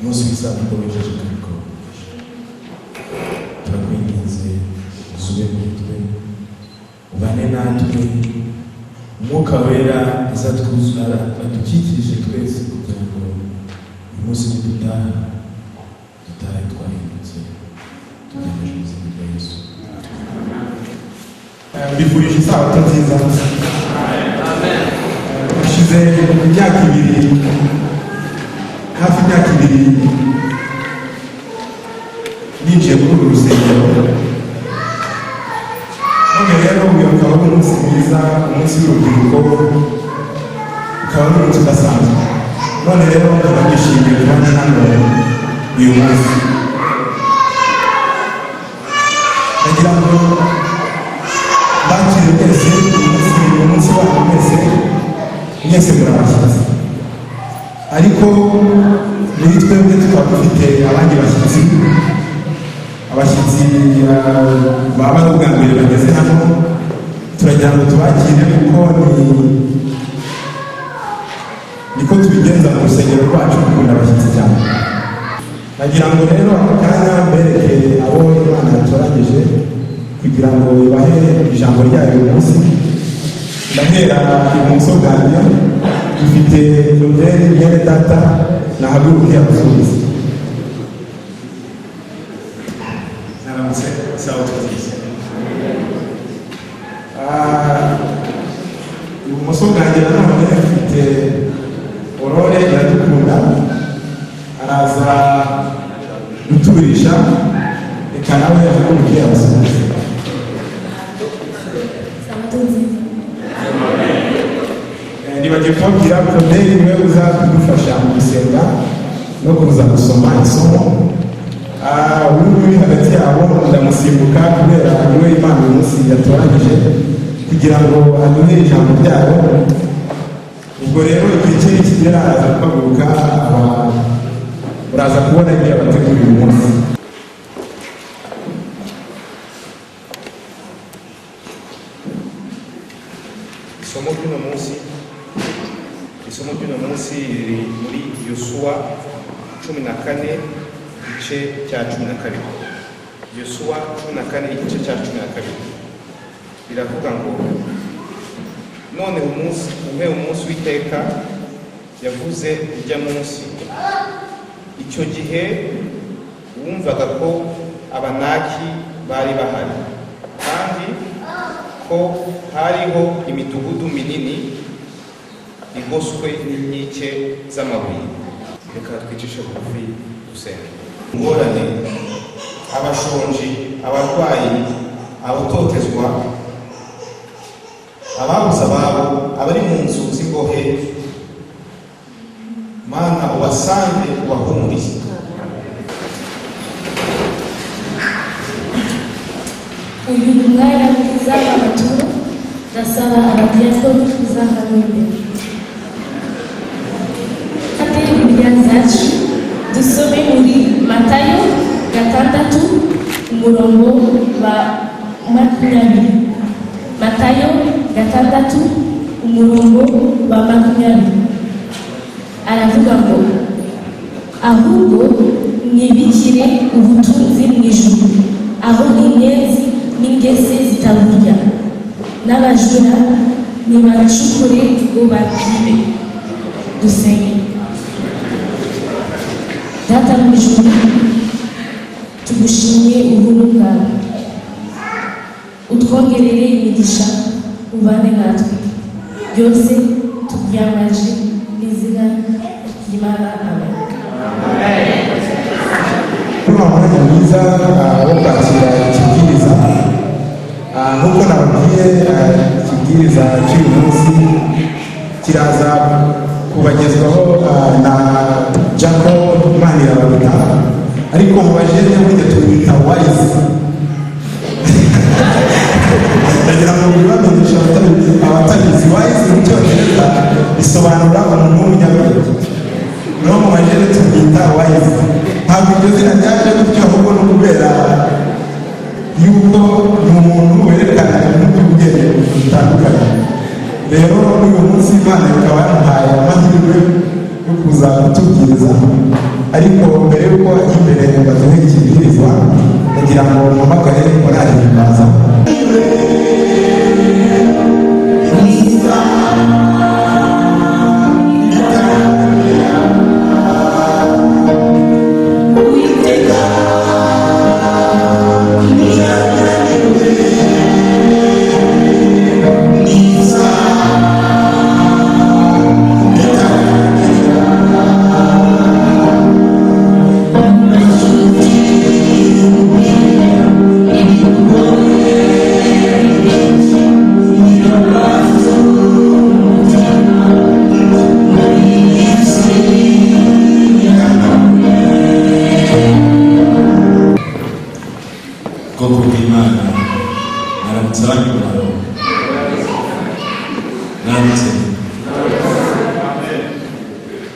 Umunsi w'isabato wejeje kandi ukaba, turakwinginze usube muri twe, ubane natwe. Umwuka Wera azatwuzura, adukikije twese, kugira ngo uyu munsi nidutaha dutahe twahindutse. Tugamije mu izina rya Yesu. Mbifurije isabato nziza. Hashize imyaka 2, hafi imyaka 2, ninjiye muri uru rusengero. None rero uyu ukaba ari umunsi mwiza, umunsi w'urubyiruko, ukaba ari umunsi udasanzwe. None rero nkaba nishimiye kuba ndi hano uyu munsi. Ndagira ngo mbakire mwese. Uyu munsi ni umunsi wanyu mwese. Mwese muri abashyitsi, ariko muri twebwe tukaba dufite abandi bashyitsi, abashyitsi baba ari ubwa mbere bageze hano. Turagira ngo tubakire, kuko ni niko tubigenza mu rusengero rwacu, dukunda abashyitsi cyane. Nagira ngo rero aka kanya mbereke abo Imana yatoranyije kugira ngo ibahe ijambo ryayo uyu munsi. Ndahera ibumoso bwanjye, dufite Claudel mwene data, nahaguruke abasuhuze. Mwaramutse, isabato nziza. Ibumoso bwanjye nanone mfite Aurore Iradukunda, araza guturisha. Reka nawe ahaguruke abasuhuze. Sabato nziza. Nibagiye kubabwira, Claudel niwe uza kudufasha mu gusenga no kuza gusoma isomo. Uyu nguyu uri hagati yabo ndamusimbuka, kubera niwe Imana uyu munsi yatoranyije kugira ngo aduhe ijambo ryayo. Ubwo rero igihe cye nikigera araza guhaguruka, uraza kubona ibyo yabateguriye uyu munsi. Isomo ry'uno munsi, isomo ry'uno munsi riri muri Yosuwa 14, igice cya 12. Yosuwa 14, igice cya 12, biravuga ngo: "None umunsi umwe, umunsi w'iteka yavuze ujya munsi, icyo gihe wumvaga ko Abanaki bari bahari, kandi ko hariho imidugudu minini igoswe n'inkike z'amabuye." Reka twicishe bugufi dusenge. Ingorane, abashonji, abarwayi, abatotezwa, ababuze ababo, abari mu nzu z'imbohe, Mana, ubasange ubahumurize. Uyu ni umwanya mwiza w'amaturo. Ndasaba abadiyakoni kuza hano imbere. Fate Bibiliya zacu, dusome muri Matayo 6, umurongo wa 20. Matayo 6, umurongo wa 20, aravuga ngo: "Ahubwo mwibikire ubutunzi mu ijuru, aho inyenzi n'ingese zitaburya, n'abajura ntibacukure ngo babwibe." Dusenge. Data mu ijuru, tugushimiye ubuntu bwawe, utwongerere imigisha, ubane natwe. Byose tubyambaje mu izina ry'Imana, amen. Kuri wa mwanya mwiza wo kwakira ikibwiriza. Nk'uko nababwiye, ikibwiriza cy'uyu munsi kiraza kubagezwaho na Jacob Manirabaruta, ariko mu bajene burya tumwita Wise. Ndagira ngo bibamenyeshe abatabizi, wise mu Cyongereza bisobanura umuntu w'umunyabwenge. No mu bajene tumwita Wise. Ntabwo iryo zina ryaje gutyo, ahubwo ni ukubera yuko ni umuntu werekana ibintu by'ubwenge butandukanye. Rero uyu munsi Imana ikaba yamuhaye amahirwe yo kuza kutubwiriza. Ariko mbere y'uko ajya imbere baduhe ikibwirizwa, ndagira ngo mpamagare korali Himbaza. Bwoko bw'Imana, mwaramutse. Abandi muraho, mwaramutse.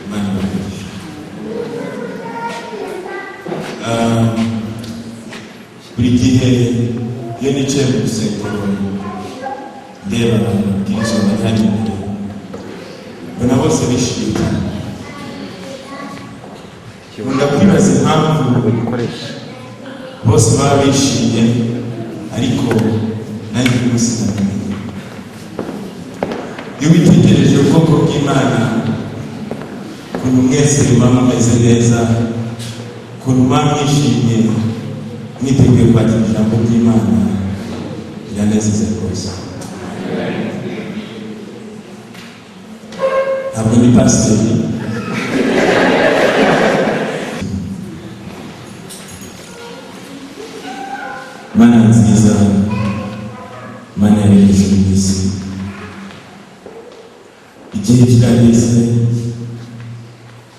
Imana ibahe. Ah, buri gihe iyo nicaye mu rusengero ndeba abantu babwirizwa bari hano imbere, mbona bose bishimye cyane. Nkunda kwibaza impamvu bose baba bishimye, ariko nanjye uyu munsi ndamenye. Iyo witegereje ubwoko bw'Imana, ukuntu mwese muba mumeze neza, ukuntu muba mwishimye, mwiteguye kwakira ijambo ry'Imana, biranezeza rwose. Ntabwo ndi pasiteri. Mana nziza, Mana yaremye ijuru n'isi, igihe kirageze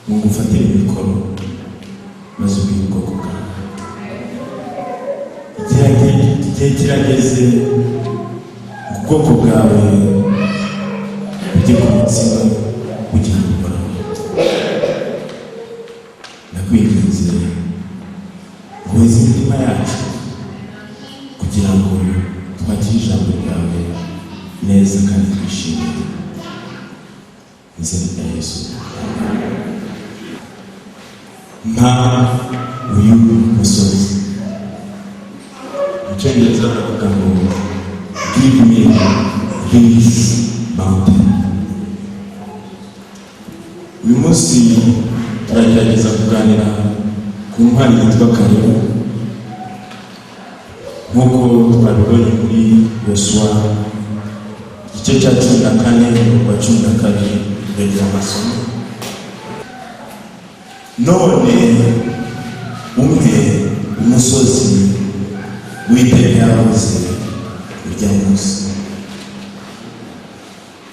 ngo ngufatire mikoro maze ubwire ubwoko bwawe. Igihe kirageze ngo ubwoko bwawe bujye ku mutsima w'ubugingo buhoraho. Ndakwinginze ngo weze imitima yacu kugira ngo twakire ijambo ryawe neza kandi twishimire. Mu izina rya Yesu. Mpa uyu musozi. Mu Cyongereza baravuga ngo "Give me this mountain." Uyu munsi turagerageza kuganira ku ntwari yitwa Kalebu, nk'uko twabibonye muri Yosuwa igice cya 14, umurongo wa 12 ndegera amasomo. None umpe umusozi Uwiteka yavuze urya munsi.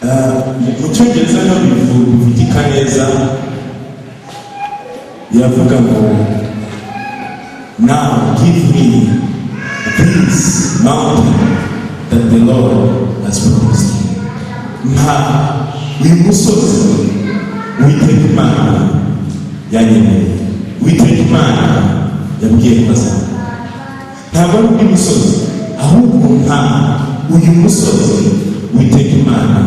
Ah, mu Cyongereza no bivugika neza, biravuga ngo "Now give me this mountain that the Lord has promised you." Mpa uyu musozi Uwiteka Imana yanyemereye, Uwiteka Imana yabwiye ko azampa. Ntabwo ari undi musozi, ahubwo mpa uyu musozi Uwiteka Imana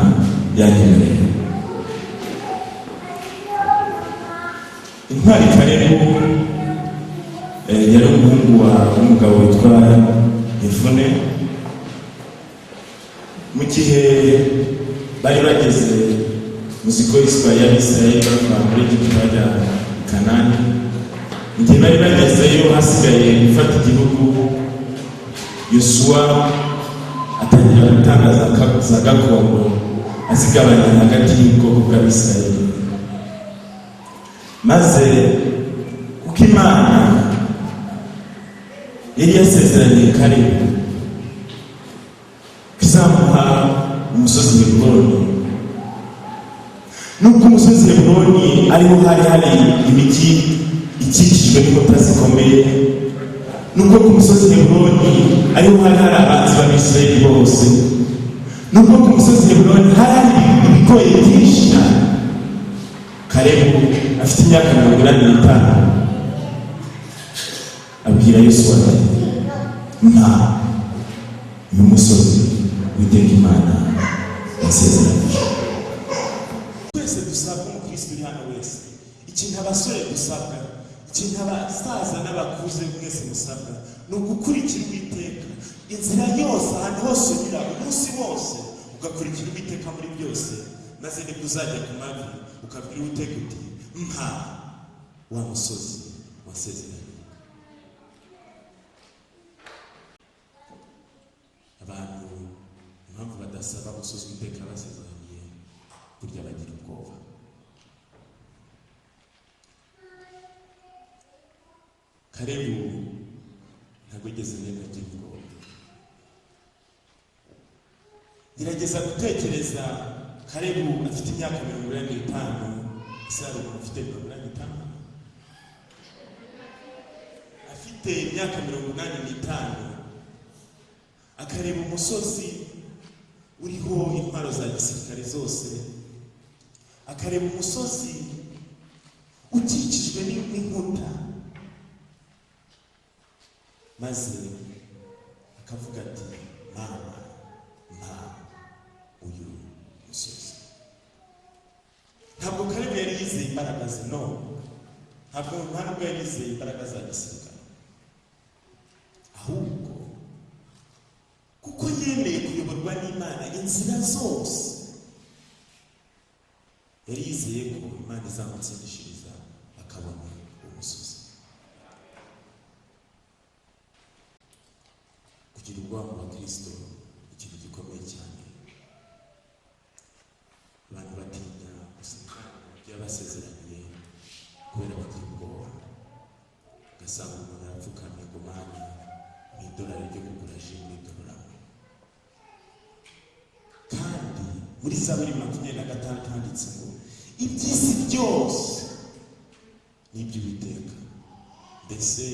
yanyemereye. Intwari Kalebu yari umuhungu wa w'umugabo witwa Yefune. Mu gihe bari bageze mu ziko y'Abisirayeli bava muri Egiputa bajya i Kanani, mu gihe bari bagezeyo hasigaye gufata igihugu, Yosuwa atangira gutanga za gakondo, azigabanya hagati y'ubwoko bw'Abisirayeli. Maze kuko Imana yari yasezeraniye Kalebu ko izamuha umusozi Heburoni, nubwo umusozi Heburoni ariho hari hari imijyi ikikijwe n'inkuta zikomeye, nubwo ku musozi Heburoni ariho hari hari abanzi b'Abisirayeli bose, nubwo ku musozi Heburoni hari hari ibigoye byinshi cyane, Kalebu afite imyaka 85 abwira Yosuwa ati: "Mpa uyu musozi Uwiteka Imana yasezeranyije." Twese dusabwa, umukristo uri hano wese, ikintu abasore dusabwa Ikintu abasaza n'abakuze mwese musabwa ni ugukurikira Uwiteka inzira yose, ahantu hose unyura, umunsi wose ugakurikira Uwiteka muri byose, maze nibwo uzajya ku mavi ukabwira Uwiteka uti: "Mpa wa musozi wasezeranye." Abantu impamvu badasaba umusozi Uwiteka basezeraniye, burya bagira ubwoba. Kalebu ntabwo yigeze rimwe agira ubwoba. Gerageza gutekereza Kalebu afite imyaka 45. Ese hari umuntu ufite 85? Afite imyaka 85, akareba umusozi uriho intwaro za gisirikare zose, akareba umusozi ukikijwe n'inkuta, maze akavuga ati: "Mama, mpa uyu musozi." Ntabwo Kalebu yari yizeye imbaraga ze, no ntabwo, nta nubwo yari yizeye imbaraga za gisirikare, ahubwo kuko yemeye kuyoborwa n'Imana inzira zose, yari yizeye ko Imana izamutsindishiriza akabona uwo musozi. Kugira ubwoba mu bakristo ni ikintu gikomeye cyane. Abantu batinya gusenga ibyo yabasezeraniye kubera bagira ubwoba. Ugasanga umuntu arapfukamye ngo: "Mana, mu idolari ryo kugura jus muri Dollarama." Kandi muri Zaburi 26 handitse ngo iby'isi byose ni iby'Uwiteka. Mbese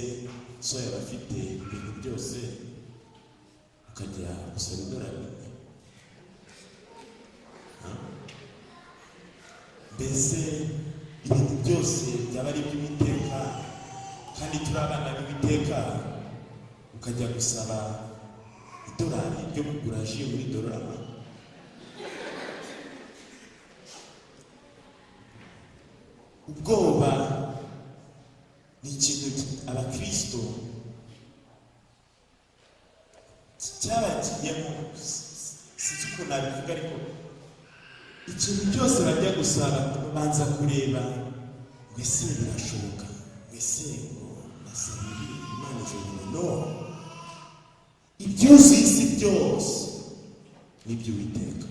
so yaba afite ibintu byose, ukajya gusaba idolari rimwe? Ha? Mbese ibintu byose byaba ari iby'Uwiteka, kandi turi abana b'Uwiteka, ukajya gusaba idolari ryo kugura jus muri Dollarama? Ubwoba ni ikintu abakristo cyabagiyemo, sinzi ukuntu nabivuga, ariko ikintu cyose bajya gusaba babanza kureba ngo: "Ese birashoboka?" Ngo: "Ese ngo ndasaba ibi, Imana izobona?" No, ibyuzuye isi byose ni iby'Uwiteka.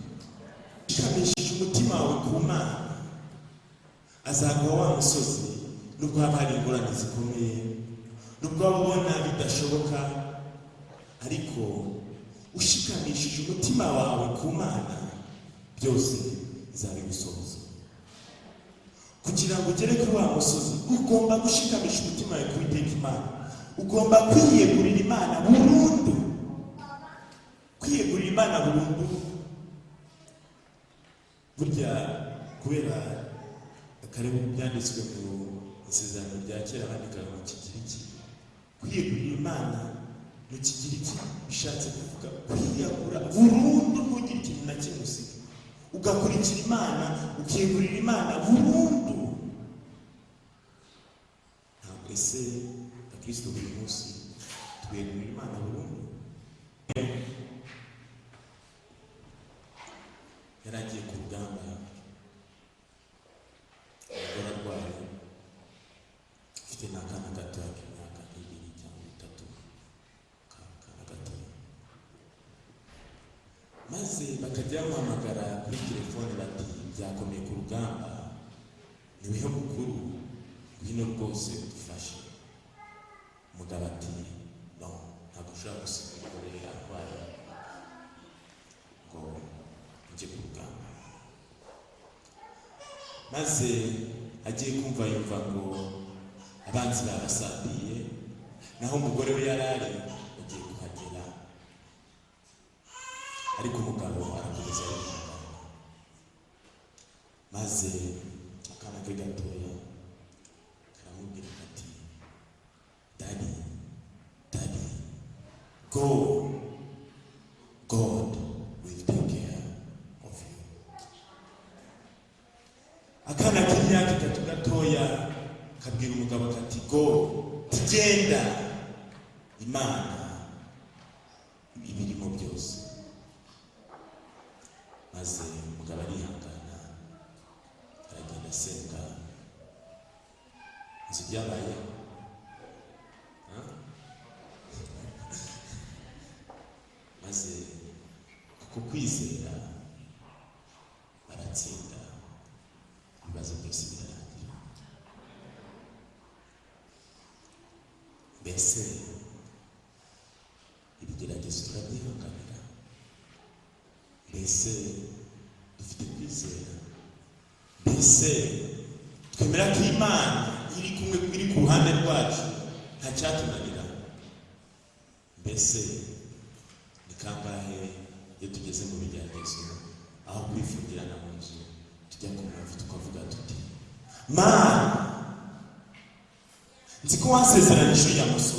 Ushikamishije umutima wawe ku Mana, azaguha wa musozi, nubwo haba hari ingorane zikomeye, nubwo waba ubona bidashoboka, ariko ushikamishije umutima wawe ku Mana, byose izabigusohoza. Kugira ngo ugere kuri wa musozi, ugomba gushikamisha umutima wawe ku Uwiteka Imana, ugomba kwiyegurira Imana burundu. Kwiyegurira Imana burundu, burya kubera kare byanditswe mu Isezerano rya Kera, bandikaga mu Kigiriki. Kwiyegurira Imana mu Kigiriki bishatse kuvuga kwiyagura burundu, ntugire ikintu na kimwe usiga, ugakurikira Imana, ukiyegurira Imana burundu. Ntabwo ese abakristo buri munsi twiyegurira Imana burundu? Yari agiye ku rugamba, umugore arwaye, afite n'akana gatoya k'imyaka 2 cyangwa 3, akana gatoya, maze bakajya bamuhamagara kuri telefone bati: "Byakomeye ku rugamba, niweho mukuru, ngwino rwose udufashe." Umugabo ati: "No, ntabwo ushobora gusiga umugore arwaye ngo njye ku rugamba." Maze agiye kumva yumva ngo abanzi babasatiye, naho umugore we yari ari bagiye kuhagera, ariko umugabo arakomeza yihangana. Maze akana ke gatoya karamubwira kati: "Daddy, daddy, go, God will take care of you." Akana k'imyaka 3 gatoya kabwira umugabo kati iti go, tugenda, Imana ibirimo byose. Maze umugabo arihangana, aragenda asenga. Nzi ibyabaye. Ha? Maze kuko kwizera baratsinda, ibibazo byose birarangira. Mbese ibigeragezo turabyihanganira? Mbese dufite kwizera? Mbese twemera ko Imana iri kumwe, iri ku ruhande rwacu, nta cyatunanira? Mbese ni kangahe iyo tugeze mu bigeragezo, aho kwifungirana mu nzu, tujya ku mavi tukavuga tuti: "Mana, nzi ko wansezeranyije uriya musozi"?